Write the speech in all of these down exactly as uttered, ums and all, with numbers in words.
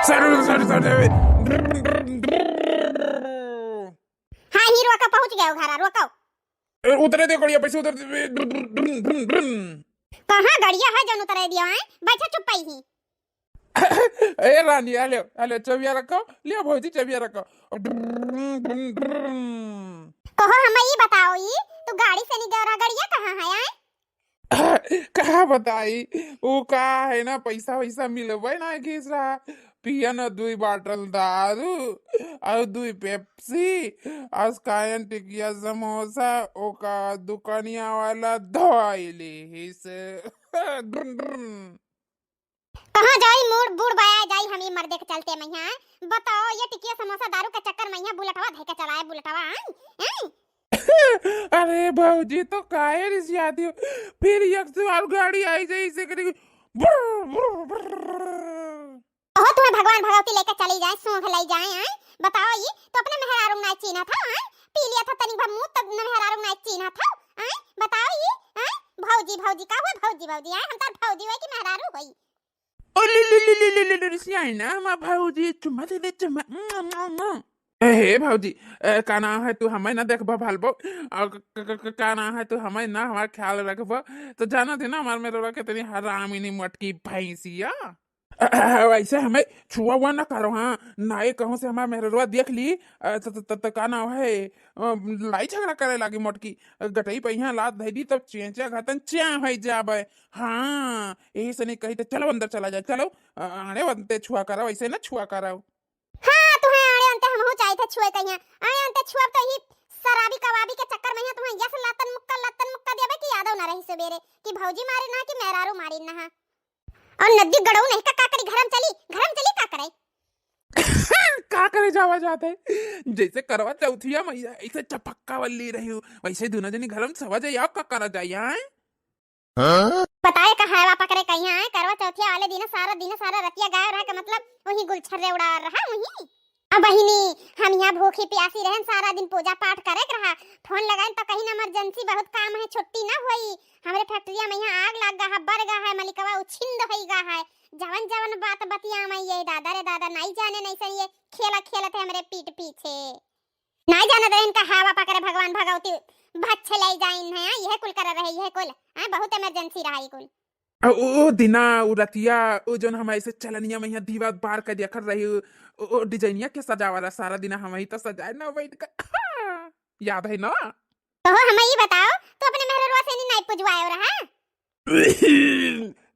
Sir, sir, sir, sir. हाँ, ही रोका, पहुँच गयो घरा, रोका। ए, उतरे दे, गड़िया पैसे उतर दे। कहाँ गड़िया है जौन उतरे दियो, हैं? बैठा चुप ही। ए रानी, आ ले, आ ले, चबिया रखो, ले भौजी, चबिया रखो। कहो, हम ई बताओ, ई तू गाड़ी से नहीं गयो रहा, गड़िया कहाँ है, आए? कहा बताई, वो का है ना, पैसा वैसा मिलबे ना घिस रहा, पियन दुई बाटल दारू और दुई पेप्सी और कायन टिकिया समोसा, ओका दुकानिया वाला धोई लीहिस। कहाँ जाई मूड़ बूड़ बया जाई हम ई मर्दे के चलते मइहाँ। बताओ, ये टिकिया समोसा दारू के चक्कर मइहाँ बुलेटवा धइ के चलाए बुलेटवा, हैं? हैं? अरे भौजी, तो काहे रिसियाती हो? फिर एक सौ और गाड़ी आई जाए, इसे करेगी बुर्र, बुर्र, बुर्र। ओहो, तुम्हें भगवान भगवती लेके चली जाए, सूंघ ले जाए, हैं? बताओ, ये तो अपने मेहरारू ना चीन्हत हो, हैं? पी लिया था तनिक भर मुंह, तब न मेहरारू ना चीन्हत हो, हैं? बताओ, ये, हैं? भौजी, भौजी का हुआ? भौजी, भौजी, हैं? हम तार भौजी हुए कि मेहरारू हुई? ओ ले ले ले ले ले ले ले, रिसियाई ना, हमार भौजी, चुम्मा दे दे, चुम्मा। ए, हे भौजी, ए, का नाम है, तू हमें ना देखबा भालबो, और क-, क-, क-, का नाम है, तू हमें ना हमार ख्याल रखबो, तो जाना थे ना, हमार मेहरवा कितनी हरामिनी मोटकी भैंसिया। वैसे हमें छुआ हुआ ना करो, हाँ, ना ये कहूँ से हमार मेहरवा देख ली, अ, त, त, त, त का नाम है, अ, लड़ाई झगड़ा करे लागी मोटकी, अ, गटई पे यहाँ लात धई दी, तब चेंचा घतन च्या हो जाबे। हाँ, यही से नहीं कही तो चलो अंदर चला जाए, चलो, अ, आड़े अंते छुआ करो, ऐसे ना छुआ करो। हाँ, तुहे आड़े अंते हमहू चाहित है छुए कहिया। आड़े अंते छुअब तो ही शराबी कबाबी के चक्कर मइहाँ तुहे यस लतन मुक्का, लतन मुक्का देबे कि यादव ना रही सबेरे कि भौजी मारी ना कि मेहरारू मारी ना। हाँ। और नदी गड़ऊ नहीं का, का करी, घरम चली, घरम चली का करे? का करे जावा जात है? जैसे करवा चौथिया मइहाँ ऐसे चपक्का वल्ली रही हूँ, वैसे दोनों जनी घरम सवा जाई, का करा जाई, हाँ? हाँ? बताए का हवा पकड़े कहिया आए, करवा चौथिया वाले दिन सारा दिन सारा रतिया गायब रहे का मतलब वही गुलछर्रे उड़ा रहा वही। अब बहिनी, हम यहाँ भूखी प्यासी रहन, सारा दिन पूजा पाठ करे के रहा। फोन लगाइन तो कहीं emergency बहुत काम है, छुट्टी ना होई, हमरे फैक्ट्रिया मइहाँ आग लाग गा है, बर गा है, मलिकवा उछिंद होई गा है, जवन जवन बात बतिया मइहाँ, ये दादा रे दादा, नहीं जाने नहीं सही ये खेला खेलत है हमरे पीठ पीछे। नाई जानत रहे इनका हवा पकड़े भगवान भगवती भच्छ ले जाइन है, यह कुल कर रहे, यह कुल, हाँ, बहुत emergency रहा ये कुल। आ, ओ, ओ दिना, ओ रतिया, ओ जौन हम ऐसे चलनिया मइहाँ दीवा बार के देखत रही, ओ, ओ, ओ डिजाइनिया के सजावाला सारा दिन हम ही तो सजाए ना बैठ के। याद है ना? कहो, हम ई बताओ, तू अपने मेहररुआ से नहीं, नहीं पुजवाए रहा?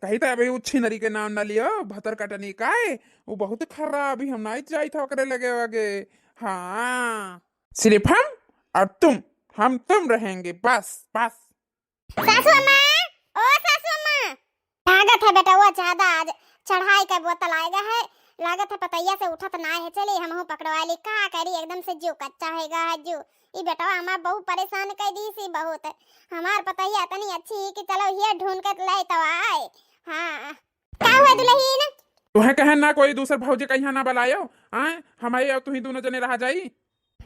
कही तो अबे उ छिनरी के नाम ना लियो, भतर कटनी का है, वो बहुत खराब ही, हम नहीं जाई था ओकरे लगे वगे। हाँ, सिर्फ हम और तुम, हम तुम रहेंगे, बस, बस। सासू अम्मा, ओ सासू अम्मा। लागत है बेटा, वो ज्यादा आज चढ़ाई का बोतल आएगा है, लागत है पतैया से उठत ना है। चली, हमहू पकड़वा ली, का करी, एकदम से जीव कच्चा है गा है जीव। ई बेटवा हमार बहुत परेशान कर दी सी बहुत। हमार पतैया इतनी अच्छी है कि चलो ये ढूंढ के ले तो आए। हाँ। का हुआ दुल्हन? तुहे कहे ना कोई दूसर भौजी कहिया ना बुलायो, आए? हमारे और तुही दोनों जने रहा जाई।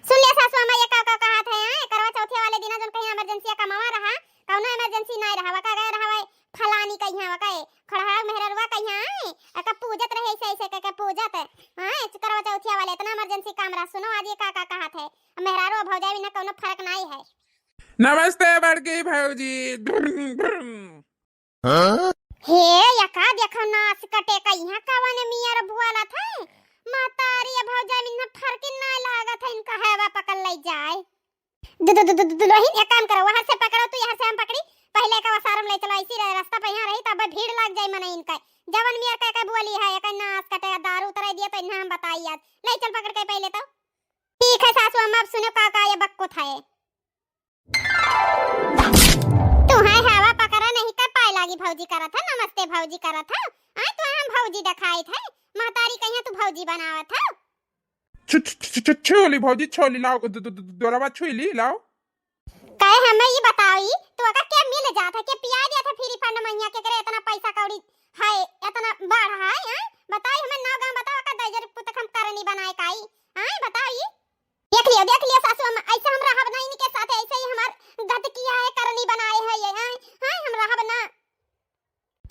सुन ले सासू अम्मा, ये का, का कहत है, आए? करवा चौथिया वाले दिना जौन कहीं emergency कमावा रहा, कौनो emergency नाई रहा, का गए रहा, फलानी कहिया, का खड़हा मेहररुआ कहिया, आए? एका पूजत रहे ऐसे, ऐसे के, के पूजत, आए? करवा चौथिया वाले इतना emergency काम रहा। सुनो आज ये का, का कहत है। मेहरारू और भौजाई में कौनो फर्क नाई है। नमस्ते बड़की भौजी। हाँ? हे, यका देखो नास कटे का, यहाँ कवन मियर बोलत है? महतारी, ये भौजाई में इन्हें फर्क ना लागत है, इनका हवा पकड़ ले जाए। दु-, दु-, दु-, दु-, दु-, दुल्हन, एक काम करो, वहाँ से पकड़ो तू, यहाँ से हम पकड़ी, पहले का वसारम ले चलो, ऐसी र-, रास्ता पे यहाँ रही, तब भीड़ लग जाए मने इनका। जवन मियर कह के बोली है, एक नास कटे, दारू उतराई दिया तो इन्हें हम बताई आज। ले चल पकड़ के पहले तो। ठीक है सासू अम्मा, अब सुनो का, का ये बक्को था ये। तुहाय हवा पकड़ा नहीं का पाए लागी भौजी करत है, नमस्ते भौजी करत है। आय तुहाय हम भौजी देखाइत है, महतारी कहिया तू भौजी बनावत है। छु-, छु-, छु-, छु-, छोली भौजी, छोली लाओ, दो-, दो-, दो-, दोरवा छोली लाओ। कहे हमें ये बताओ, ई तो अगर के मिल जात है, के पिया जात है free fund मइहाँ, के करे इतना पैसा कौड़ी है, इतना बढ़ है, हैं? बताई हमें नाव गाँव बताओ, का दैजर पुतक हम करनी बनाए काई, हैं? बताओ ई। देख लियो, देख लियो सासू अम्मा, ऐसे हम रहब ना इनके साथे, ऐसे ही हमार गत किया है, करनी बनाए है ये, हैं, हैं, हम रहब ना।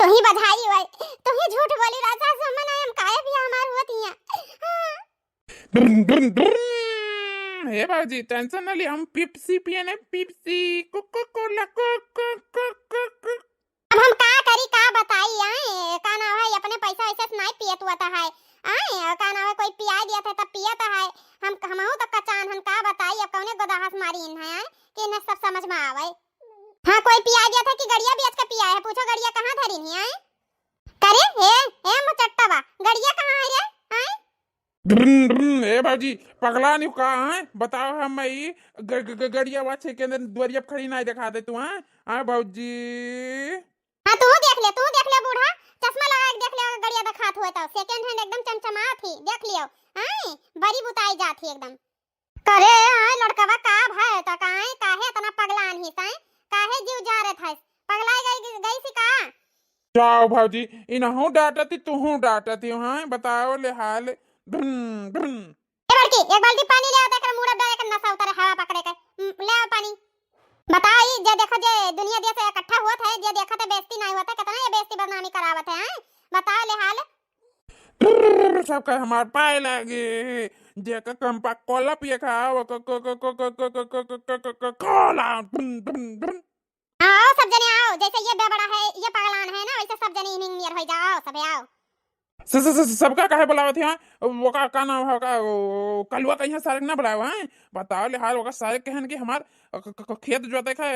तू ही बधाई हुए, तू ही झूठ बोली रहा सासू अम्मा, ना हम काहे भी हमार हुआ तिया। ड्रुम, ड्रुम, ड्रुम। हे बाबूजी, tension ना ली, हम Pepsi पिए ना, Pepsi, Coca Cola, को, को, को, को, को। अब हम का करी, का बताई, आए? का नाव है, अपने पैसा वैसे से नाई पियत हुआ था है, आए? का नाव है, कोई पियाई दिया था तब पियत है। हम, हमहू तो कचान हन, का बताई, अब कौने गोदाहा से मारी इन है, आए? कि इन्हें सब समझ में आवे। हाँ, कोई पियाई दिया था कि गड़िया बेच के पिया है, पूछो गड़िया कहाँ धरी नहीं, आए? करे, हे, हे मुचट्टा बा, गड़िया कहाँ है रे, आए? ड्रुम, ड्रुम, ए भौजी, पगला नहीं का है? बताओ, हम ई ग-, ग-, ग-, गड़िया वा छे के अंदर दुआरिया पे खड़ी नहीं दिखा दे तू, हैं? हाँ भौजी। हाँ, तू देख ले, तू देख ले बूढ़ा, चश्मा लगा के देख ले, गड़िया दिखात हुए तो second hand एकदम चमचमात ही, देख लियो, हैं? बड़ी बुताई जात ही एकदम। करे, आए लड़कवा का भय तो काहे, काहे इतना पगलान ही साए? काहे जीव जारत है? पगला गई, गई सी का? जाओ भौजी, इनहू डांटती, तुहू डांटती, हाँ? बताओ ले हाल। ड्रुम, ड्रुम। ए बड़की, एक बाल्टी पानी ले आओ, तेकर मूड़ अब डाले के नशा उतरे, हवा पकड़े के। हम्म, ले आओ पानी। बताओ, ई जे देखो, जे दुनिया देश इकट्ठा हुआ था, जे देखा था बेइज्जती नहीं हुआ था, कितना ये बेइज्जती बदनामी करावत है, हैं? बताओ ले हाल। सब कहे हमार पाए लागे, जेकर कंपा कोला पिए खा, वो को, को, को, कोला, ड्रुम, ड्रुम, ड्रुम। हाँ, आओ सब जने आओ, जैसे ये बेबड़ा है, ये पगलान है ना, वैसे सब जने इन्हीं नियर हो जाओ, आओ सब आओ। स-, स-, स-, सबका काहे बुलावत है? वो का, का नाम है का, वो कलुआ कहीं सारे ना बुलावा है? बताओ ले हाल, ओका सारे कहन कि हमार क-, क-, क-, खेत जोते का,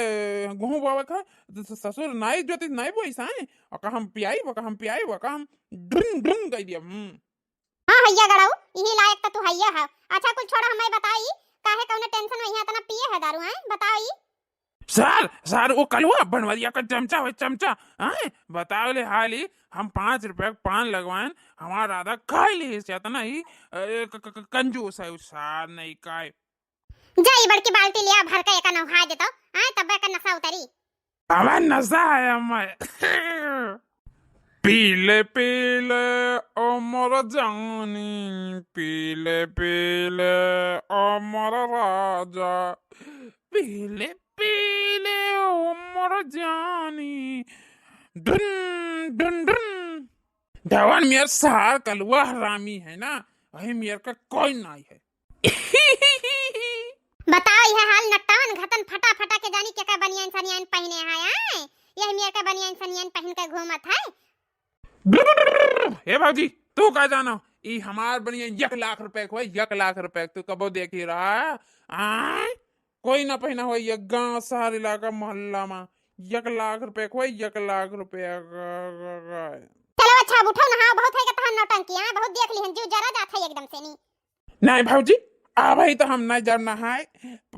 गेहूं बोवे का, स-, स-, ससुर नाई जोती, नाई बोई साए, ओका हम पियाई, ओका हम पियाई, ओका हम ड्रिंग, ड्रिंग कह दिया, हम्म। हाँ, हैया गड़ाऊ, इही लायक त तू हैया है। अच्छा, कुछ छोड़ा, हमें बताई, काहे कौनो tension में यहाँ इतना पिए है दारू, हैं? बताई। सर, सर, वो कलुआ बनवरिया का चमचा हो, चमचा, हैं? बताओ ले हाली, हम पाँच रुपया के पान लगवाएन, हमारा राधा खाई ली से इतना ही, अ, क-, क-, क-, कंजूस है, उ सार नहीं काय। जा, ई बड़की बाल्टी लिया, भर के एका नहाय देतो, आए, तब एका नशा उतरी। हमार नशा है, हमार। पीले, पीले, ओ मोर जानी, पीले, पीले, ओ मोर राजा, पीले, पीले, ओ मोर जानी, ढुन, ढुन, ढुन। जवन मेर सार कलुआ हरामी है ना, वही मेर का कोई नाई है। बताओ, यह हाल नट्टावन घतन फटा फटा के जानी के का बनियान सनियान पहिने है, आए? यह मेर का बनियान सनियान पहिन के घूमत है। हे भौजी, तू का जानो? ई हमार बनियान एक लाख रुपए के होई, एक लाख रुपए के। तू कबो देखी रहा? आए? कोई ना पहिना होई ये गांव, शहर, इलाका, मोहल्ला में। एक लाख रुपए के होई, एक लाख रुपए का। चलो अच्छा, अब उठो, नहाओ, बहुत है के तहार नौटंकी, हाँ? बहुत देख लिहन, जीव जरा जात है एकदम से नी। नहीं भौजी, अबही तो हम नहीं जाब नहाए,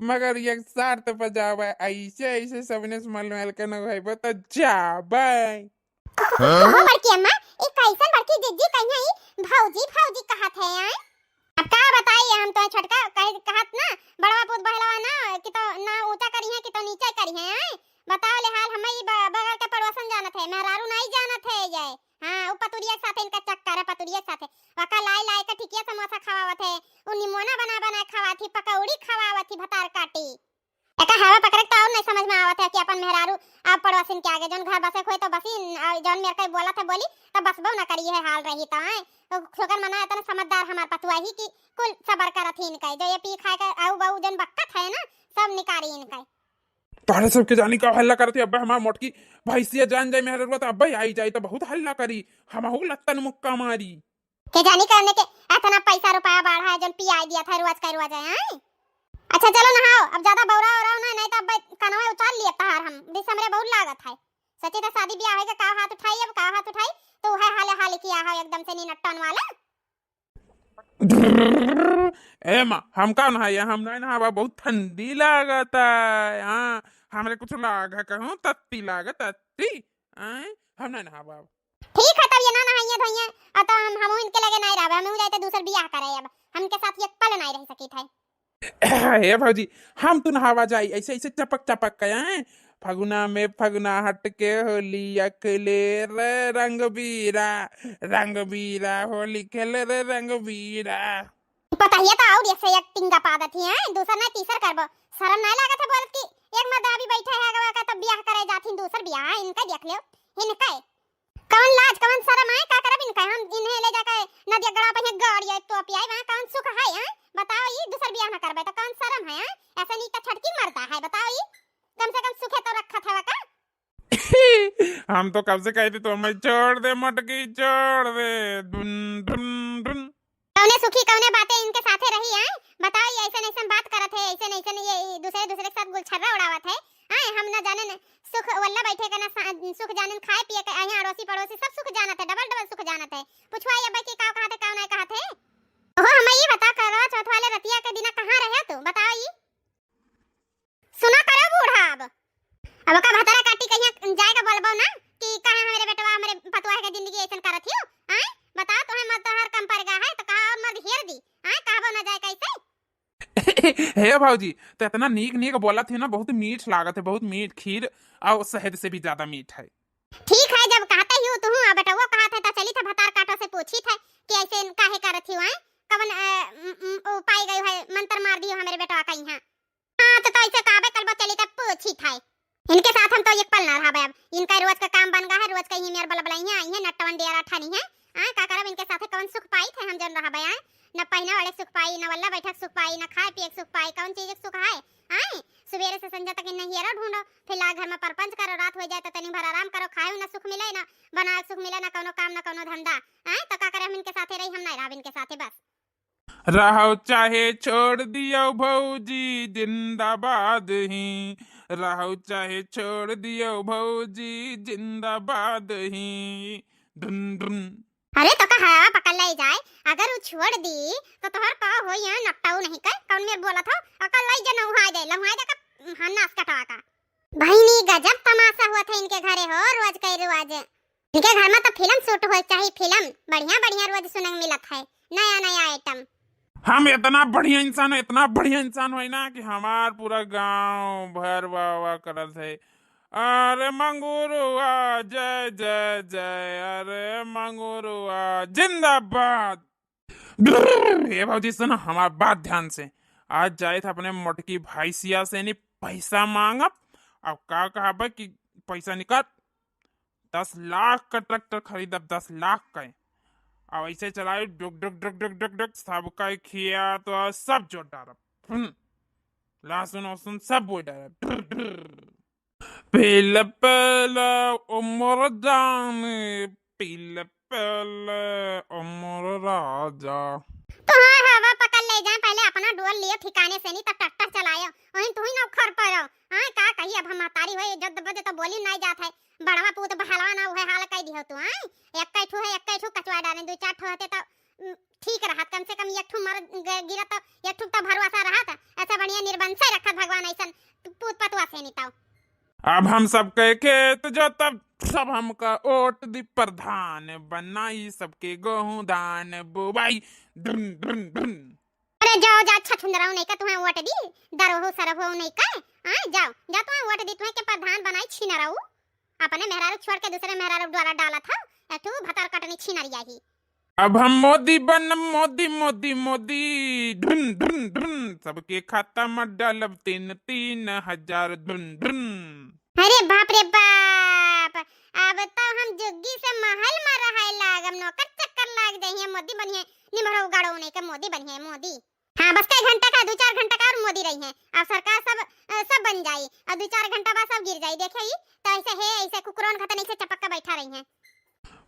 मगर एक शर्त पर जाबे, ऐसे, ऐसे सबने से मल मल के नहैबे तो जाबे। हाँ? ओहो बड़की अम्मा, ई कैसन बड़की जिज्जी कहिया ई भौजी, भौजी कहत है, आए? अब का बताई हम तो छोटका कह, कहत ना, बड़वा पूत बहलवा ना, कि तो ना ऊंचा करी है, कि तो नीचा करी है, आए? बताओ ले हाल, हमें ई ब-, बगल के पड़ोसन जानत है, मेहरारू नहीं जानत है ये। हाँ, उ पतुरिया के साथे इनका चक्कर है, पतुरिया के साथे। वका लाई लाई के टिकिया समोसा खवावत है, उ निमोना बना बना के खवावत ही, पकौड़ी खवावत ही, भतार काटी। एका हवा पकड़े के तो और नहीं समझ में आवत है कि अपन मेहरारू आप पड़ोसिन के आगे, जौन घर बसे खोए तो बसी, आ जौन मेरे को बोलत है बोली, तो बसबो ना करी, है हाल रही तो, हैं? तो शुक्र मना इतना समझदार हमार पतुआ ही कि कुल सबर करत ही इनका, जो ये पी खा के आऊ बाऊ जौन बक्कत है ना, सब निकारी इनका। तोहरे सबके जानी का हल्ला करत है, अब्बे हमार मोटकी भैंसिया जान जाई मेहररुआ, तो अब्बे आई जाई, तो बहुत हल्ला करी, हमहू लत्तन मुक्का मारी। के जानी करने के इतना पैसा रुपया बाढ़ा है, जौन पियाई दिया था रोज का रोज है, हैं? अच्छा चलो नहाओ, अब ज्यादा बौरा उराओ ना, नहीं तो अब्बे कनवे उतार लिए तहार हम, दिस हमरे बहुत लागत है। सच्ची तो शादी ब्याह है, का हाथ उठाई, अब का हाथ उठाई, तो वह हाले हाले किया है एकदम से नीनट्टन वाला। ए माँ, हम का नहाई, हम नहीं नहाबा, बहुत ठंडी लागत है। हाँ, हमरे कुछ लाग है, कहूँ तत्ती लाग, तत्ती। आय, हम नहीं नहाबा। ठीक है, तब ये ना नहाइए धोइए, और तो हम, हम इनके लगे नहीं रहबे, हम जाते दूसर बियाह करे, अब हमके साथ एक पल नहीं रह सकी थे। हे भौजी, हम तो नहावा जाई, ऐसे, ऐसे चपक, चपक के, हैं? फगुना में फगुना हट के होली अकले रे रंगबीरा, रंगबीरा होली खेले रे रंगबीरा। पतहिया तो और एक से एक टिंगा पादत ही, हैं? दूसर नहीं तीसर करबो। शर्म नहीं लागत है बोलत कि एक मर्द अभी बैठा है, अगवा का तब बियाह करे जाथिन, दूसर बियाह, इनका देख लियो, इनका। कवन लाज, कवन शरम है? का करब इनका? हम इन्हें ले जाके नदिया गड़ा पे गाड़ी है तो पियाई, वहाँ कवन सुख है? हैं, बताओ, ई दूसर बियाह ना करबे तो कवन शरम है? हैं, ऐसे नीक तो छटकी मरदा है, बताओ, ई कम से कम सुखे तो रखत हवा का? हम तो कब से कहते तो हमें छोड़ दे मटकी, छोड़ दे। धुन, धुन, धुन। कौने सुखी, कौने बातें इनके साथे रही, आय? बताओ, ये ऐसे ऐसे बात करत है, ऐसे ऐसे ये, ये दूसरे दूसरे के साथ गुलछर्रा उड़ावत है, आय? हम न जाने न सुख वल्ला बैठे के, न सा-, सुख जाने न खाए पिए के, यहाँ अड़ोसी पड़ोसी सब सुख जानत है, डबल डबल सुख जानत है। पुछवा ये अब्बे कि का कहत है, का नहीं कहत है। ओहो, हमें ये बता, करवा चौथ वाले रतिया के दिना कहाँ रहे तू, बताओ ये। सुना करो बूढ़ा, अब, अब का भतरा काटी कहिया जाए के बोलबो ना कि कहे हमरे बेटवा, हमरे पतुआ के जिंदगी ऐसन करत हियो, आय? बताओ, तोहे मर्द तोहर कम पड़ गया है तो कहा और मर्द हेर दी, आय? कहबो ना जाए कैसे? हे भौजी, तो इतना नीक नीक बोलत है ना, बहुत मीठ लागत है, बहुत मीठ, खीर और शहद से भी ज्यादा मीठ है। ठीक है, जब कहते ही हो तुहू, आ बेटवा कहत है, तो चली था भतार काटो से पूछी था कि ऐसे काहे करत ही, आय? कवन, अ, म, म, उपाय गयो है, मंत्र मार दियो हमरे बेटवा का यहाँ। हाँ, तो, तो ऐसे कहबे करबो, चली तब पूछी था। इनके साथ हम तो एक पल ना रहबे अब। इनका रोज का काम बन गा है, रोज का ही मेर बलबलाई है, आई है, नट्टवन डेरा ठानी है। आय, का करब इनके साथे, कवन सुख पाई थे हम जन रहबे, आय? न पहिना वाले सुख पाई, न वल्ला बैठक सुख पाई, न खाए पिए के सुख पाई, कवन चीज के सुख है? आय, सुबेरे से संझा तक इन्हें हियरो ढूंढो, फिर ला घर में परपंच करो, रात हो जाए तो तनी भर आराम करो, खाए ना सुख मिले, ना बनाए सुख मिले, ना कौनो काम, ना कौनो धंधा। आय, तो का करे, हम इनके साथे रही, हम नहीं रहब इनके साथे बस। रहो चाहे छोड़ दियो भौजी जिंदाबाद ही, रहो चाहे छोड़ दियो भौजी जिंदाबाद ही। धुन धुन। अरे तो का हवा पकड़ ले जाए, अगर वो छोड़ दी तो तोहर का हो, यहाँ नट्टाऊ नहीं कर, कौन मेर बोलत हो, अकल लाई जे नौहा दे, लम्हा दे का, हाँ, नास कटवा का। बहिनी गजब तमाशा हुआ था इनके घरे हो, रोज के रोज। इनके घर में तो फिल्म शूट होए चाहिए, फिल्म। बढ़िया बढ़िया रोज सुने मिलत है, नया नया आइटम। हम इतना बढ़िया इंसान है, इतना बढ़िया इंसान है ना कि हमार पूरा गांव भर वाह वाह करत है। अरे मंगुरुआ जय जय जय, अरे मंगुरुआ जिंदाबाद। ए भौजी सुनो हमार बात ध्यान से, आज जाए था अपने मोटकी भैंसिया से नहीं पैसा मांगब। अब का कहबे कि पैसा निकाल, दस लाख का ट्रैक्टर खरीदब, दस लाख का। अब ऐसे चलाए डुक डुक डुक डुक डुक डुक, सबका खिया तो सब जोत डालब। हम्म, लहसुन वहसुन सब बोए डालब। ढुर, ढुर। पीले पीले उमर जानी, पीले पीले उमर राजा। तो हाँ, हवा पकड़ ले जाए, पहले अपना डोल लियो ठिकाने से, नहीं तो ट्रैक्टर चलायो, वहीं तू ही ना उखड़ पड़ो। हाँ, का कही, अब हम महतारी होए, जद बजे तो बोली नहीं जात है, बड़वा पूत बहलवा ना, उहे हाल कह दियो तू। हाँ, एक ठू है, एक ठू कचवा डाले, दो चार ठू होते तो, उम, ठीक रहत, कम से कम एक ठू मर ग-, गिरत तो एक ठू तो भरोसा रहत। ऐसा बढ़िया निर्बंसे रखत भगवान, ऐसन पूत पतुआ से नहीं ताऊ। अब हम सबके खेत जोतब, सब हमका वोट दी, प्रधान बनाई, सबके गेहूं धान बोवाई। धुन, धुन, धुन। अरे जाओ, जा, अच्छा छुंदराऊ नहीं का तुम्हें वोट दी, दरोहो सरहो नहीं का। हाँ, जाओ, जा, तुम्हें वोट दी, तुम्हें के प्रधान बनाई छिनराऊ। अपने मेहरारू छोड़ के दूसरे मेहरारू द्वारा डाला था, एक ठू भतार कटनी छिनरिया ही। अब हम मोदी बनब, मोदी, मोदी, मोदी, धुन, धुन, धुन, सबके खाता में डालब तीन, तीन हजार, धुन, धुन। अरे बाप रे बाप, अब तो हम जुग्गी से महल में रहे लागब, नौकर चक्कर लाग जाइए, मोदी बनिए, निमरो गाड़ो नहीं के मोदी बनिए, मोदी। हाँ, बस कई घंटा का, दो चार घंटा का और मोदी रही है, अब सरकार सब, अ, सब बन जाई, और दो चार घंटा बाद सब गिर जाई। देखे ही तो ऐसे है, ऐसे कुकुरन खतन ऐसे चपक के बैठा रही है।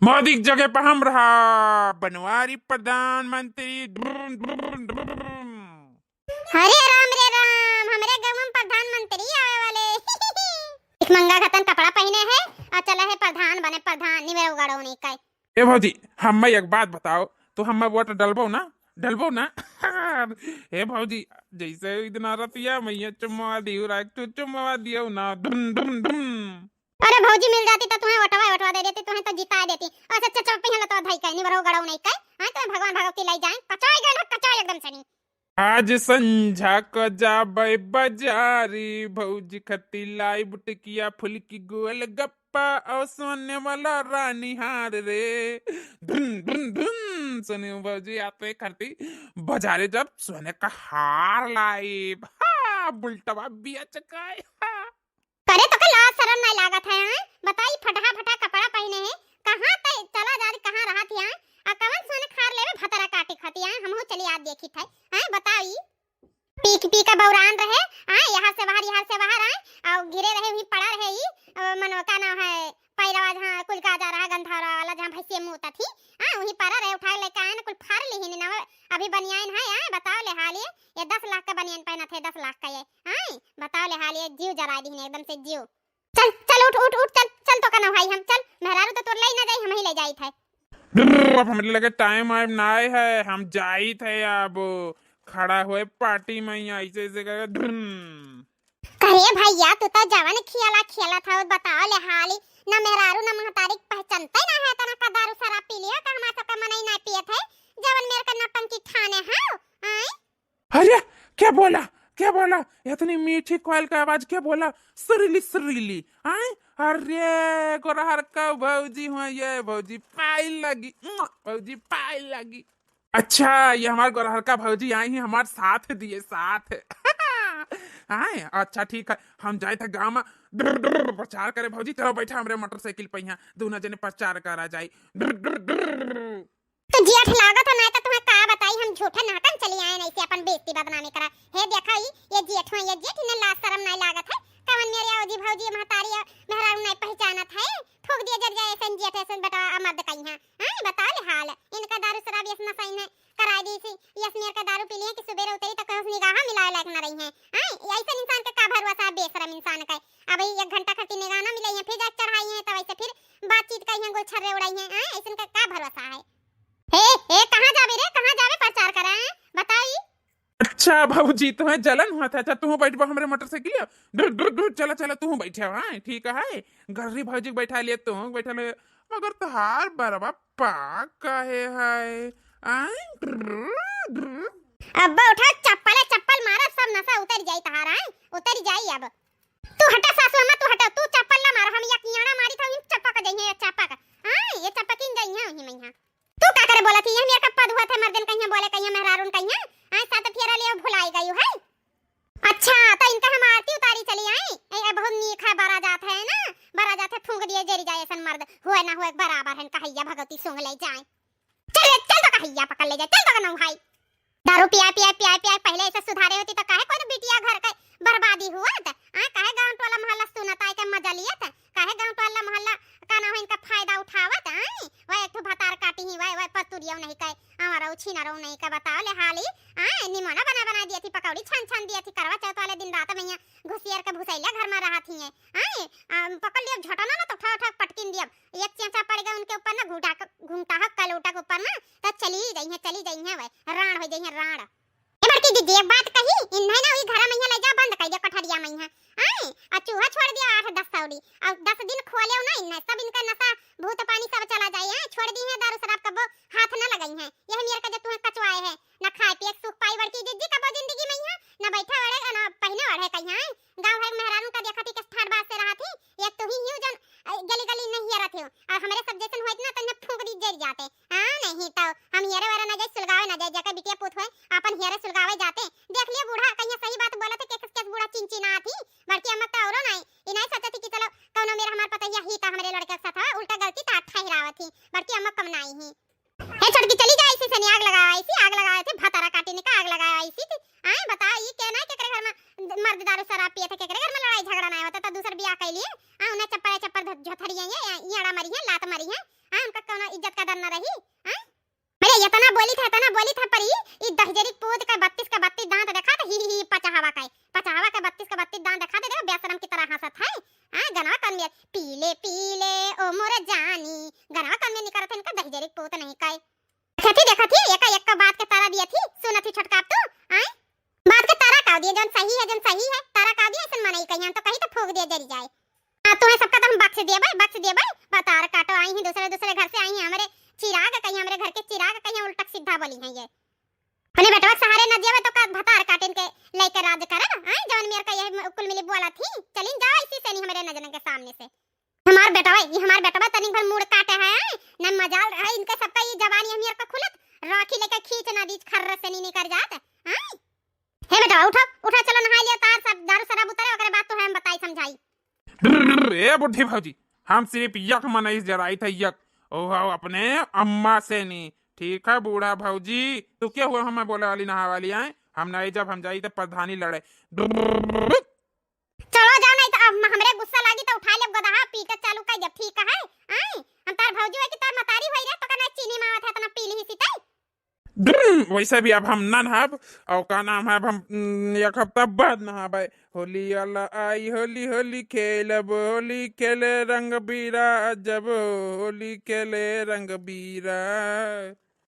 मोदी की जगह पर हम रहा बनवारी प्रधानमंत्री। ड्रून, ड्रून, ड्रून। हरे राम रे राम, हमरे गाँव में प्रधानमंत्री आवे वाले। भिखमंगा खतन कपड़ा पहने है और चला है प्रधान बने, प्रधान, निमरो गाड़ो नहीं का। ए भौजी, हम्मे एक बात बताओ, तो हम्मे वोट डलबो ना? डलबो ना? ए भौजी, जैसे इतना रतिया मैया चुम्मा दियो, राख तू चुम्मा दियो ना, धुन, धुन, धुन। अरे भौजी मिल जाती तो तुम्हें वोटवा, वोटवा दे देती, तुम्हें तो जिता देती। अच्छा, अच्छा, चुप ही तो धई कहीं, निमरो गड़ो नहीं कहीं। हाँ, तुम्हें भगवान भगवती लाई जाए, कचाई गए ना, कचाई एकदम से नहीं। आज संझा क जाबै बजारी, भौजी खती लाई बुटकिया फुलकी गोलगप्पा और सोने वाला रानी हार रे। धुन, धुन, धुन। सुनियो भौजी, आते खती बजारे जब सोने का हार लाइब। हाँ, बुलटवा बिया चकाए। हाँ। करे तो के लाज शरम नहीं लागत है, हैं? बताई, फटहा फटहा कपड़ा पहने है, कहाँ तै चला जा रही, कहाँ रहत ही आए? आ कवन सोने खार लेवे भतरा काटी खाती आए, हमहू चली आज देखी थे। आए बताओ ई। पी के, पी के बौरान रहे, आए यहाँ से बाहर, यहाँ से बाहर आए, और घिरे रहे, वहीं पड़ा रहे ई, अ, मनो का नाम है, पैरवा जहाँ कुल का जा रहा गंधारा वाला, जहाँ भैंसिया मुँह थी, हाँ, वहीं पड़ा रहे, उठा के लेके आए ना, कुल फाड़ ली ही ना, अभी बनियान है, आए बताओ ले हाल ये, ये दस लाख का बनियान पहना थे, दस लाख का ये, आए बताओ ले हाल ये, जीव जरा दी एकदम से जीव। चल, चल, उठ, उठ, उठ, चल, चल, तो कना भाई हम, चल, मेहरारू तो तोर ले ही ना जाई, हम ही ले जाई थे। ड्रर, अब हमरे लगे टाइम वाइम नाय है, हम जाइत है अब। खड़ा होए पार्टी में यहाँ ऐसे ऐसे करके ड्रर। करे भैया, तू तो जवन खियाला खियाला था, बताओ ले हाली, ना मेहरारू ना महतारी पहचानते ना है, तना का दारू शराब पी लिया, का हमार सबका मनई ना पियत है, जवन मेरे का नौटंकी ठाने है, आए? अरे, क्या बोला, क्या बोला? इतनी मीठी कोयल का आवाज, क्या बोला? सुरीली, सुरीली, आए? अरे, गोरहर का भौजी हुआ, ये भौजी पाइल लगी, उम्म, भौजी पाइल लगी। अच्छा, ये हमार गोरहर का भौजी आई ही, हमार साथ दिए, साथ। आए, अच्छा, ठीक है, हम जाए थे गाँव में, ड्र, ड्र, प्रचार करे भौजी, चलो बैठा हमरे मोटरसाइकिल पे, यहाँ दोनों जने प्रचार करा जाए। ड्र, ड्र, ड्र। तो जेठ लागत है, मैं तो तुम्हें का बताई, हम झूठे नाटन चली आए, नहीं से अपन बेइज्जती बदनामी करा। हे देखा ई, ये जेठ हुआ, ये जेठ, इन्हें लाज शरम नहीं लागत है। कवन मेरे औजी भौजी महतारी मेहरारू नहीं पहचानत है, फूक दिया जर जाए, ऐसन जेठ, ऐसन बेटा मर्द कहीं है। हाँ, बताओ ले हाल, इनका दारू शराब यस नशा इन्हें कराई दी सी, यस मेर का दारू पी लिए कि सुबेरे उतरी तो कहस निगाह मिलाए लायक न रही है। हाँ, ऐसन इंसान का का भरोसा है, बेशरम इंसान का। अब एक घंटा खातिर निगाह ना मिलाई है, फिर जाके चढ़ाई है, तो वैसे फिर बातचीत कही है, गोल छर्रे उड़ाई है। हाँ, ऐसन का का भरोसा है? हे, हे, कहाँ जाबे रे, कहाँ जाबे प्रचार करे, हैं? बताई। अच्छा भौजी, तुम्हें जलन हुआ था, अच्छा तू बैठबा हमरे मोटरसाइकिल, ड्र, ड्र, ड्र, चला, चला, तू बैठे, हाँ, ठीक है, गर्री भौजी के बैठा लिए, तू बैठा ले, मगर तोहार बरवा पाक काहे है, आय, ड्र, ड्र। अब उठा, चप्पल, चप्पल मारा, सब नशा उतर जाई तहार, आय, उतर जाई अब। तू हटा सासू अम्मा, तू हटा, तू चप्पल ना मारा, हम एक कियाड़ा मारी था, इन चप्पा का जइहे, ये चप्पा का, हाँ, ये चप्पा किन जइहे, वही में यहाँ। तू का करे बोलत ही? ये मेर का पद हुआ थे, मर्दन कहिया बोले, कहिया मेहरारून कहिया। आए साथ फेरा ले भुलाई गई है। अच्छा, तो इनका हम आरती उतारी चली आई। ए, ए, बहुत नीक है, बरा जात है ना, बरा जात है, फूंक दिए जरी जाए, ऐसन मर्द हुए ना हुए बराबर है, कहैया भगवती सूंघ ले जाए। चल रे, चल तो कहैया पकड़ ले जाए, चल तो कनऊ भाई। दारू पिया, पिया, पिया, पिया, पहले ऐसे सुधारे होती तो काहे कोई बिटिया घर के बर्बादी हुआ था? आ, काहे गांव टोला मोहल्ला सुनत आए के मजा लिया था? काहे गांव टोला मोहल्ला का ना हो इनका फायदा उठावत, आय? वह एक ठो भतार काटी ही, वह, वह पतुरियो नहीं कहे, आंवरो छीनरो नहीं कहे, बताओ ले हाली, आय? निमोना बना बना दिया थी, पकौड़ी छान छान दिया थी, करवा चौथ वाले दिन रात में यहाँ घुसियर के भुसैला घर में रहा थी, आय? आ, पकड़ लिया झटना ना तो ठक ठक पटकिन दिया, एक चेंचा पड़ गया उनके ऊपर ना, घूटा क-, घूंटा हक कलोटा के ऊपर ना, तो चली जइहे, चली जइहे, वह राण हो जइहे, राण। ए बड़की दीदी, एक बात कही, इन्हें ना वही घरा में ले जा, बंद कर दे कोठरिया में। आए, आ चूहा छोड़ दिया आठ दस सौड़ी, और दस दिन खोले ना इन्हें, सब इनका नशा भूत पानी सब चला जाए, आए, छोड़ दी है दारू शराब, कबो हाथ न लगाई है। यह मेर का जो तुम्हें कचवाए है, न खाए पिए के सुख पाई बड़की दीदी कबो जिंदगी में यहाँ, न बैठे ओढ़े, न पहने ओढ़े कहीं, आए, गाँव भर के मेहरारू का देखा थी, किस ठाट बात से रहा थी, एक तो ही हियो जन, अ, गली गली नहीं हियरत हो, और हमरे सब जैसन होइत ना, तो इन्हें फूंक दी जर जाते। हाँ, नहीं तो हम हियरे वरे ना जाए, सुलगावे ना जाए, जेकर बिटिया पूत होए, आपन हियरे सुलगावे जाते। देख लियो बूढ़ा, कहिया सही बात बोलत है, केस केस बूढ़ा चिन चिन आत ही। बड़की अम्मा तो औरो नाई, ई नाई सोचत ही कि चलो, कौनो मेर हमार पतैया ही तो हमरे लड़के के साथ हवा, उल्टा गलती तो ठहरावत ही। बड़की अम्मा कम नाई ही। हे छोटकी, चली जा, ऐसी से नहीं आग लगावा, ऐसी आग लगावा थे, भतारा काटी ने का आग लगावा, ऐसी थी। आए, बता, ई के ना केकरे घर में मर्द दारू शराब पिए थे, केकरे घर में लड़ाई झगड़ा ना होता, तो दूसर बियाह कर लिए। आ, उन्हें चप्पल, चप्पल ध-, झोथरिए हैं, ये, ये अड़ा मरी है, लात मरी है। आ, उनका कौनो इज्जत का डर ना रही। आ? अरे, इतना बोली था, इतना बोली था, पर ई, ई दहिजरी पूत का बत्तीस का बत्तीस दांत देखा था, ही, ही, ही, पचहवा का, पचहवा का बत्तीस का बत्तीस दांत देखा दे, देखो, बेशरम की तरह हंसत है। आ, गनवा कौन में, पीले, पीले, ओ मोर जानी, गनवा कौन में निकलत है, इनका दहिजरी पूत नहीं का। देखा थी, देखा थी, एका एक का बात के तारा दिया थी, सुना थी छोटका अब तू, आए? बात के तारा का दिए, जौन सही है, जौन सही है, तारा का दिए, ऐसन मनई कहीं, हम तो कहीं तो फूंक दिए जरी जाए। आ, तुम्हें सबका तो हम बख्श दिए भाई, बख्श दिए भाई, भतार काटो आई ही दूसरे, दूसरे घर से आई ही, हमरे चिराग कहीं, हमरे घर के चिराग कहीं उल्टा सीधा बोली है ये। अपने बेटवा के सहारे न जियावे तो का भतार काटिन के लेके राज करे, आए? जौन मेर का ये कुल मिली बोला थी, चलिन जाओ इसी से नहीं हमरे नजरन के सामने से। हमार बेटवा, ये हमार बेटवा तनिक भर मूड़ काटे है, आए? न मजाल है इनके सबका, ये जवानी हमियर का खुलत, राखी लेके खींच ना दीज, खर्र से नहीं निकर जात, आए? हे बेटवा, उठो, उठो, चलो नहाई लिया, तार सब दारू शराब उतरे, ओकरे बाद तो हम बताई समझाई। ए बुढ़ी भौजी, हम सिर्फ यक मनई जराई थे, यक, ओ हो अपने अम्मा से नी। ठीक है बूढ़ा भौजी, तू क्या हुआ हमें बोले वाली नहा वाली आए? हम नहीं जब हम जाई तो प्रधानी लड़े। चलो जाओ, नहीं तो अब हमरे गुस्सा लागी तो उठा लेब गदहा, पीटे चालू कर देब, ठीक है? आए, हम तार भौजी होई कि तार मतारी होई रे, तो का नहीं चीनी मावत है, इतना पी ली सीते। वैसे भी अब हम ना नहाब, और का नाम है, अब हम, उम, एक हफ्ता बाद नहाबे। होली आला आई, होली, होली खेलब, होली खेले रंग बीरा, जब होली खेले रंग बीरा।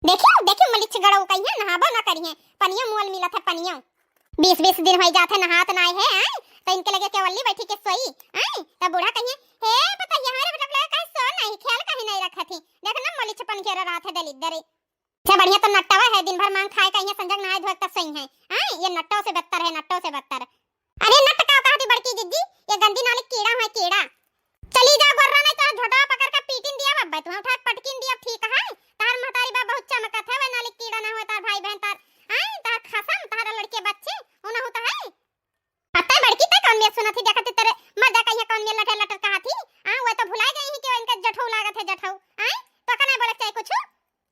देखियो, देखियो, मलिच गड़ऊ कहिया नहाबो ना करिहे, पनियो मुअल मिलत है, पनियो। बीस बीस दिन होई जात है, नहात नाय है, आए? तो इनके लगे केवली बैठी के सोई, आए? तब बूढ़ा कहिए, "हे पतैया, हमारे बेटा के लगे काहे सो नहीं, ख्याल काहे नहीं रखत ही? देख ना, मलिच पन घेरा रहत है दलिद्दरे।" अच्छा, बढ़िया तो नट्टवा है, दिन भर मांग खाए कहिए, संजग नहाए धोए तब सोई है, आए? ये नट्टो से बदतर है, नट्टो से बदतर। अरे नट का कहती बड़की जिज्जी, ये गंदी नाली कीड़ा है, कीड़ा। चली जा गोर्रा, नहीं तो झोटवा पकड़ के पीटिन दिया बब्बे, तुम्हें उठा के पटकिन दिया, ठीक है? तार महतारी बा बहुत चमकत है, वह नाली कीड़ा ना हुआ, तार भाई बहन तार, आए, तार खसम, तार लड़के बच्चे, उ ना होता है। अत्ते बड़की ते कौन मेर सुनत ही, देखत ही तेरे मर्दा कहिया कौन मेर लटर लटर कहा थी, आ, वह तो भुला गई ही कि इनका जठऊ लागत है, जठऊ, आए, तो का नहीं बोले चाहे कुछ।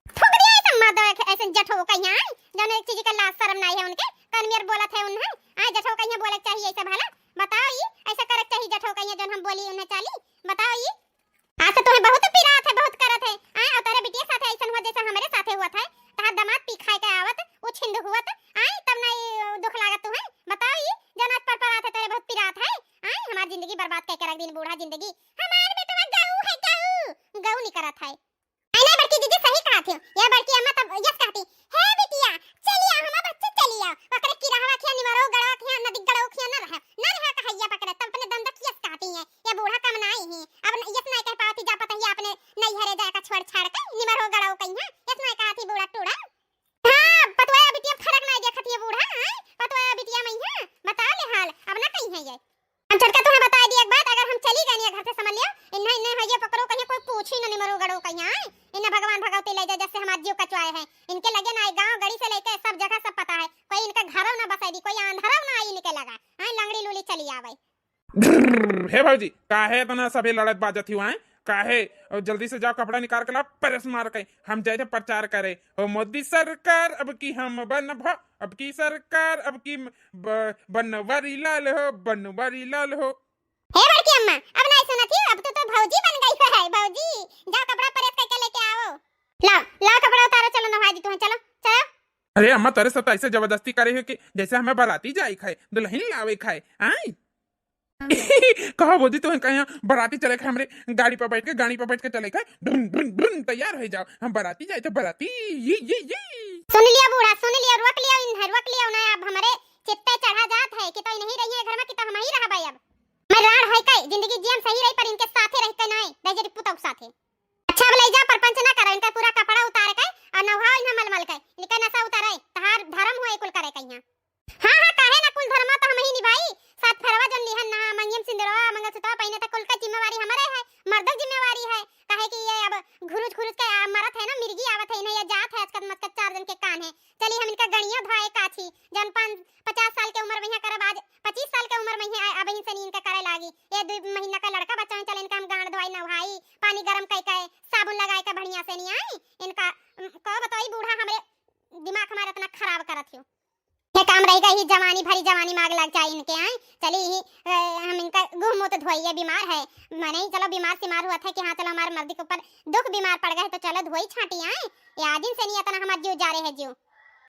फूंक दिया ऐसे मर्द ऐसे जठो कहिया, जौन एक चीज का लाज शर्म नाई है उनके, कौन मेर बोलत है उन्हें? आए जठो कहिया बोले के चाहिए ऐसे भला? बताओ ई, ऐसे करे के चाहिए जठो कहिया जौन हम बोली उन्हें चाली? बताओ ई, आज से तुम्हें बहुत पिरात है, बहुत करत है, आए और तेरे बिटिया साथे ऐसन हुआ जैसे हमरे साथे हुआ था, तहार दामाद पी खाए के आवत, उ छिंद हुआ त, आए तब नहीं दुख लागत तुम्हें? बताओ ई, जौन आज पर पर आत है तेरे बहुत पिरात है, आए हमार जिंदगी बर्बाद करके रख दिन, बूढ़ा जिंदगी, हमार बेटवा गऊ है, गऊ, गऊ निकरत है। नहीं, नहीं, बड़की दीदी सही कहत हो। यह बड़की अम्मा तब यस कहती, "हे बिटिया, चली आओ, हमार बच्चे चली आओ। ओकरे किरहवा खिया, निमरो गड़वा खिया, नदी गड़वा खिया न रहे, न रहे कहैया पकड़े।" तब अपने दंदक यस कहती है। यह बूढ़ा कम नाई है। अब न-, यस नाई कह पावती, जा पता ही अपने नैहरे जाए का छोड़ छाड़ के, निमरो गड़वा कहिया। यस नाई कहती बूढ़ा टूड़ा। हाँ, पतवा बिटिया फर्क नाई देखत है बूढ़ा, हाँ? पतवा बिटिया में है, बताओ ले हाल, अब ना कहीं है ये। हम छोटका तुम्हें बताई दी एक बात, अगर हम चली गए नहीं घर से समझ लियो, इन्हें, इन्हें है ये पकड़ो कहीं कोई पूछी ना निमरो गड़ो कहीं, आए? इन्हें भगवान भगवती ले जाए, जैसे हमार जीव कचवाए है। इनके लगे ना गाँव गड़ी से लेके सब जगह सब पता है, कोई इनका घरों ना बसाई दी, कोई आंधरों ना आई इनके लगा, आए लंगड़ी लूली चली आवे। हे भौजी, काहे इतना सभी लड़त बाजत ही आए? काहे? और जल्दी से जाओ, कपड़ा निकाल के लाओ, प्रेस मार के हम जाए थे प्रचार करे। हो मोदी सरकार अब की हम बनभा, अब की सरकार अब की ब-, बनवारी लाल हो, बनवारी लाल हो। हे बड़की अम्मा, अब नहीं सुनत ही, अब तो, तो भौजी बन गई है, भौजी। जाओ कपड़ा प्रेस करके लेके आओ। लाओ, लाओ कपड़ा उतारो, चलो नहा दी तुम्हें, चलो, चलो। अरे अम्मा, तेरे साथ ऐसे जबरदस्ती करे हो कि जैसे हमें बाराती जाए खाए, दुल्हन लावे खाए, आए? कहा भौजी, तुम्हें कहीं बराती चले के हमरे गाड़ी पर बैठ के, गाड़ी पर बैठ के चले के, ढुन, ढुन, ढुन, तैयार हो जाओ, हम बराती जाए तो बराती, ये, ये, ये। सुन लिया बूढ़ा, सुन लिया, रोक लिया इन्हें, रोक लिया उन्हें। अब हमरे चित्ते चढ़ा जात है कि तो नहीं रही है घर में, कि तो हम ही रहबे अब। मैं राड़ है के, जिंदगी जियम सही रही, पर इनके साथे रह के नहीं, दहिजरी पुतौ साथे। अच्छा, अब ले जा, परपंच ना करो, इनका पूरा कपड़ा उतार के और नहाओ इन्हें मलमल के, इनका नशा उतारे, तहार धर्म हुए कुल करे कहिया। हाँ, हाँ, काहे ना, कुल धर्मा तो हम ही निभाई। सात फेरवा जन लिहन ना, मंगियम सिंदूरवा, मंगलसूत्रवा पहिने, त कुल का जिम्मेवारी हमरे है, मर्दक जिम्मेवारी है। काहे कि ये अब घुरुज घुरुज के आ, मरत है ना, मिर्गी आवत है, इन्हें ये जात है, अचकत मचकत चार जन के कान है। चली हम इनका गणिया भाई काछी, जन पाँच, पचास साल के उम्र में यहाँ करब, आज पच्चीस साल के उम्र में ही आ, अब इनसे नहीं इनका करे लागी। ये दो महीना का लड़का बच्चा है, चल इनका हम गांड धोई, नहाई, पानी गरम कई के, साबुन लगाई के बढ़िया से नहीं आई। इनका, उम, को बताई बूढ़ा हमरे दिमाग हमारा इतना खराब करत हो। ये काम रहेगा ही, जवानी भरी जवानी माग लग जाए इनके, आए। चली ही, ए, हम इनका गुह मुत धोइए, बीमार है। मने ही चलो बीमार सीमार हुआ था कि हाँ चलो हमारे मर्दी के ऊपर दुख बीमार पड़ गए तो चलो धोई छाटी आए। ये आदिन से नहीं इतना हमार जीव जा रहे है जीव।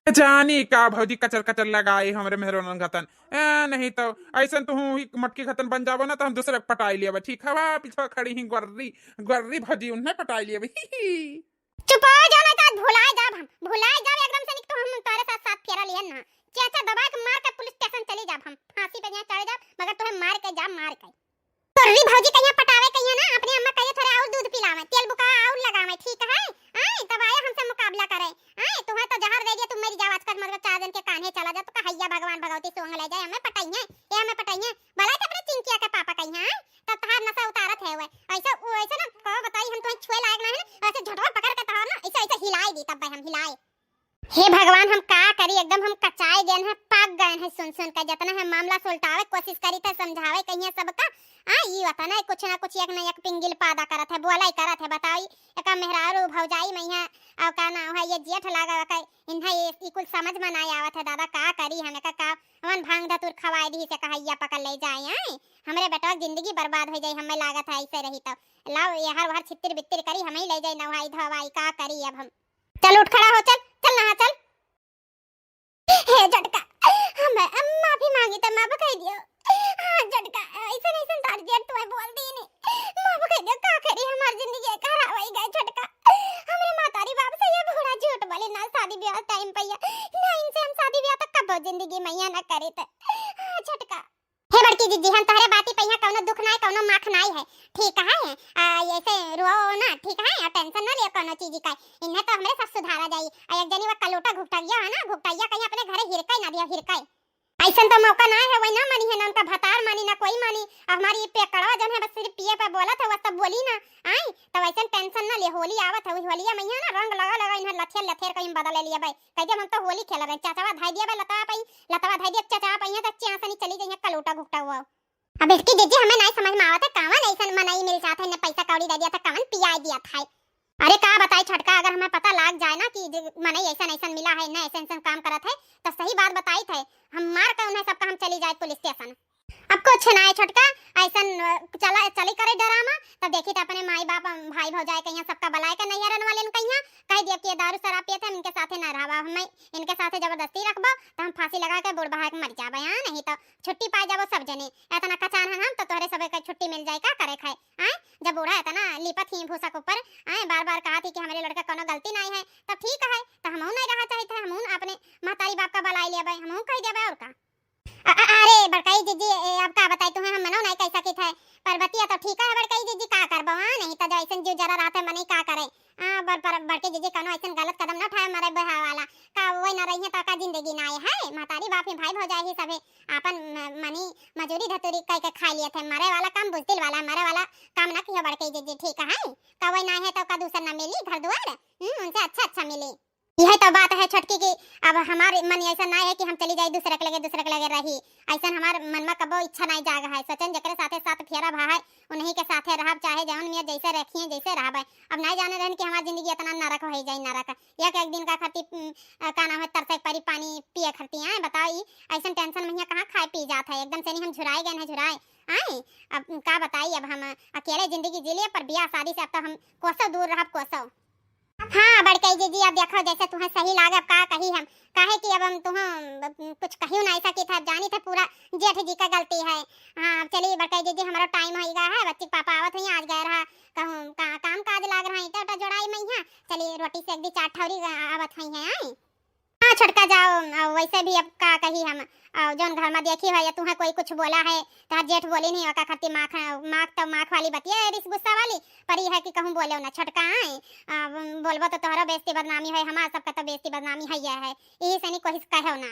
जानी का भौजी कचर कचर लगाए हमरे मेहरोनन घतन। ए, नहीं तो ऐसन तो हूँ ही मटकी घतन बन जाबो ना तो हम दूसरे के पटाई लियबे। ठीक हवा पिछवा खड़ी ही गोर्री, गोर्री भौजी उन्हें पटाई लियबे। ही, ही। चुप हो जाओ, नहीं तो आज भुलाए जाब हम, भुलाए जाब एकदम से, नहीं तो हम तोरे साथ साथ फेरा लिहन ना। चाचा दबा के मार के पुलिस स्टेशन चली जाब हम, फांसी पे यहाँ चढ़ जाब, मगर तुम्हें मार के जाब, मार के। तोरी भौजी कहिया पटावे कहिया ना, अपने अम्मा कहिया थोड़े और दूध पिलावे, तेल बुका और लगावे, ठीक है? आए, तब आए हमसे मुकाबला करे। आए, तुम्हें तो जहर दे दिया, तुम मरी जाओ, आजकल मतलब चार दिन के कान्हे चला जा, तो कहैया भगवान भगवती सोंग ले जाए, हमें पटाइए, ये हमें पटाइए। भला तो अपने चिंकिया के पापा कहिया, आए? तब तहार नशा उतारत है वह। ऐसा, वो ऐसा ना, का बताई, हम तुम्हें छुए लायक ना है ना, ऐसे झटवा पकड़ के तहार ना, ऐसे, ऐसे हिलाए दी, तब हम हिलाए। हे भगवान, हम का करी, एकदम हम कचाए गए हैं, पक गए हैं सुन सुन के। जितना हम मामला सुलटावे कोशिश करी थे, समझावे कहिए सबका, आ, ई वतने कुछ ना कुछ एक ना एक पिंगिल पादा करत है, बोला ही करत है। बताओ, ई एका मेहरारू भौजाई मइहाँ, अउ का नाम है, ये जेठ लागा का, इन्हें ये, ई कुल समझ में नाहीं आवत है दादा, का करी हम एका, का हमन भांग धतूर खवाए दी से कहैया पकड़ ले जाए, आए? हमरे बेटवा के जिंदगी बर्बाद होइ जाई, हमें लागत है ऐसे रही तो। लाओ, ये हर हर छितिर बितिर करी, हमें ही ले जाई, नहाई धोवाई, का करी अब हम? चल उठ खड़ा हो, चल, चल नहा, चल। हे झटका, हम, हम माफी मांगी त माफ कइ दियो। हाँ झटका, ऐसन ऐसन तार दिया, तू बोल दी नी। माफ कइ दियो, का करी, हमार जिंदगी खराब होइ गई झटका। हमरे मातारी बाप से ये बूढ़ा झूठ बोले ना, शादी ब्याह टाइम पे ये, ना इनसे हम शादी ब्याह तक कबो जिंदगी में ये ना करे त। हाँ झटका। हे बड़की जिज्जी, हम तोहरे बाती पे यहाँ कौनो दुख नाई, कौनो माख नाई है, ठीक है? आ, ऐसे रोओ ना, ठीक है? और टेंशन ना लियो कौनो चीज का, इन्हें तो हमरे सब सुधारा जाई। आ एक जनी वो कलोटा घुटैया है ना, घुटैया कहीं अपने घरे हिरकै ना दियो, हिरकै। ऐसन तो मौका ना है, वही ना मानी है, ना उनका भतार मानी, ना कोई मानी। अब हमारी ये पेकड़वा जौन है, बस सिर्फ पिए पे बोलत है, बस तब बोली ना। आई, तब ऐसन टेंशन ना ले, होली आवत है, वही होलिया में यहाँ ना रंग लगा लगा इन्हें लथेर लथेर कहीं बदले लिए भाई। कह दिया, हम तो होली खेल रहे, चचवा धाई दिया भाई लतवा पे, लतवा धाई दिया चचवा पे, यहाँ तक चांसनी चली जाइए कलोटा घुटवा। अब इसकी जिज्जी हमें नाई समझ में आवत है, कवन ऐसन मनई मिल जात है, इन्हें पैसा कौड़ी दे दिया था, कवन पियाई दिया था। अरे का बताई छोटका, अगर हमें पता लाग जाए ना कि जे मनई ऐसन ऐसन मिला है, इन्हें ऐसन ऐसन काम करत है, तो सही बात बताई थे, हम मार के उन्हें सबका हम चली जाए पुलिस स्टेशन। अब कुछ ना है छोटका, ऐसन, अ, चला, चली करे ड्रामा, तब देखी तो अपने माई बाप, अम, भाई भौजाई कहिया सबका बुलाए के नैहरन वाले कहिया कह दिया कि ये दारू शराब पिए थे, हम इनके साथे ना रहबा, हमें इनके साथे जबरदस्ती रखबो तो हम फांसी लगा के बूढ़ बहा के मर जाबे, हाँ, नहीं तो छुट्टी पाए जाबो सब जने। इतना कचान है हम तो तोहरे सबे के छुट्टी मिल जाए, का करे खाए, आए? जब बूढ़ा इतना लिपत ही भूसा के ऊपर, आए, बार बार कहा थी कि हमरे लड़का कोनो गलती नहीं है, तब ठीक है, तो हमहू नहीं रहा चाहिए थे, हमहू अपने महतारी बाप का बुलाई लेबे, हमहू कह देबे और का। अ-, अ-, अरे बड़काई जिज्जी, ए, अब का बताई तुम्हें, हम मनो नहीं कह सकी थे, पर बतिया तो ठीक है बड़काई जिज्जी, का करबो, हाँ, नहीं तो जो ऐसन जीव जरा रहते मनई का करे। हाँ, बर-, पर बड़की जिज्जी कौनो ऐसन गलत कदम ना उठाए, मरे बहा वाला का वही ना रही है तो का जिंदगी ना आए है, महतारी बाप ही भाई भौजाई ही सभे आपन म-, मनी मजूरी धतूरी कह के खा लिए थे, मरे वाला काम बुजदिल वाला, मरे वाला काम ना किया बड़काई जिज्जी, ठीक है, का वही ना है तो का दूसर ना मिली घर दुआर, हम्म, उनसे अच्छा अच्छा मिली। यह तो बात है छोटकी की, अब हमार मन ऐसा ना है कि हम चली जाई दूसरे के लगे, दूसरे के लगे रही, ऐसा हमार मन में कबो इच्छा नहीं जाग है। सोचन जेकरे साथे साथ फेरा भा है, उन्हीं के साथे रहब, चाहे जौन में जैसे रखिए, जैसे रहबे। अब नहीं जाने रहन कि हमार जिंदगी इतना नरक हो जाई, नरक। एक, एक दिन का खातिर, उम, अ, का नाम है, तरसे के परी पानी पिए खातिर, आए, बताओ, ई ऐसन टेंशन में हियां कहाँ खाए पी जात है, एकदम से नहीं हम झुराए गए हैं, झुराए, आए। अब का बताई, अब हम अकेले जिंदगी जी लिए, पर बियाह शादी से अब तो हम कोसो दूर रहब, कोसो। हाँ बड़कई जीजी, अब देखो जैसे तुम्हें सही लागे, अब का कही हम, काहे कि अब हम तुम्हें, अब कुछ कहियो ना ऐसा कि था, अब जानी थे पूरा जेठ जी का गलती है। हाँ, अब चली बड़कई जीजी, हमारा टाइम हो गया है, बच्ची के पापा आवत हुई, आज गए रहा कहूँ का, काम काज लाग रहा, ईटा उटा जोड़ाई में यहाँ, चली रोटी से एक दी चार ठौरी आवत हुई है, आई। हाँ छोटका जाओ, आ, वैसे भी अब का कही हम, आ, जौन घर में देखी है या तुम्हें कोई कुछ बोला है, तो जेठ बोली नहीं, ओका खातिर माख, माख तो माख वाली बतिया है, रिस गुस्सा वाली, पर ई है कि कहूँ बोले ना छोटका, आए, आ, बोलबो तो तोहरो बेइज्जती बदनामी है, हमार सबका तो बेइज्जती बदनामी है, यह है, यही से नहीं कोई कहो ना।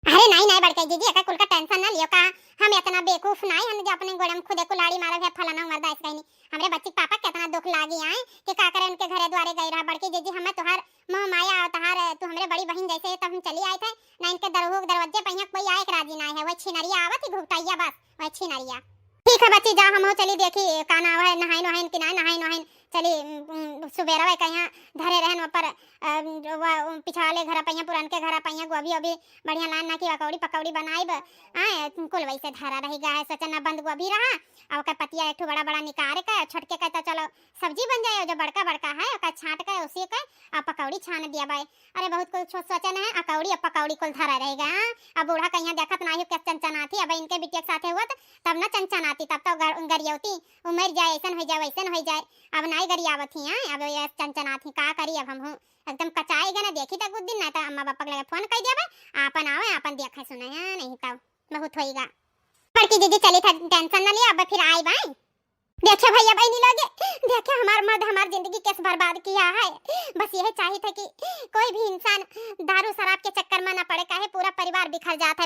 अरे नहीं नहीं बड़कई जीजी, एका कुल का टेंशन ना लियो का, हम इतना बेवकूफ नहीं, हम जो अपने गोड़े में खुदे कुलाड़ी मारे है फलाना मर्दा ऐसे कहीं नहीं। हमरे बच्ची के पापा कितना दुख लागी आए कि का करे उनके घरे द्वारे गई रहा। बड़की जीजी, हमें तोहार मोह माया और तोहार, तू हमरे बड़ी बहन जैसे है, तब हम चली आए थे ना, इनके दरहू के दरवाजे पे यहाँ कोई आए के राजी ना है, वह छिनरिया आवत ही घुघटैया, बस वह छिनरिया। ठीक है बच्ची, जा हम चली देखी का नाम है, नहाइन वहाइन कि ना नहाइन वहाइन, चली, उम, उम, सुबेरा वह कहीं धरे रहन वहाँ पर, अ, वह पिछवाले घर पे यहाँ, पुरान के घर पे यहाँ गोभी ओभी बढ़िया लान ना की पकौड़ी पकौड़ी बनाइब। आए, कुल वैसे धरा रही गा है, सोचन ना बंद गोभी रहा, अब ओकर पतिया एक ठो बड़ा बड़ा निकाल के, छोटके के तो चलो सब्जी बन जाए, जो बड़का बड़का है ओकर छांट के उसी के आ पकौड़ी छान दिया बाय। अरे बहुत कुछ सो-, सोचन है, अकौड़ी अब पकौड़ी कुल धरा रहेगा। अब बूढ़ा कहीं देखत ना हो कैसे चनचनाती, अब इनके बिटिया के साथे हुआ तब ना चनचनाती, तब तो गर-, गरियौती, उमर जाए, ऐसन हो जाए, वैसन हो जाए, अब नाई गरियावत ही, आए, अब ये चनचनाती, का करी अब हम हूँ, एकदम कचाई गए ना, देखी तक कुछ दिन, ना तो अम्मा पापा के लगे फोन कर देबे, आपन आवे, आपन देखे सुने हैं, नहीं तो बहुत होइगा। बड़की दीदी चली था, टेंशन ना लिया, अब फिर आई बाई। देखे भैया बहनी लोगे, देखे हमार मर्द हमार जिंदगी कैसे बर्बाद किया है। बस यही चाहिए था कि कोई भी इंसान दारू शराब के चक्कर में ना पड़े, काहे पूरा परिवार बिखर जात है।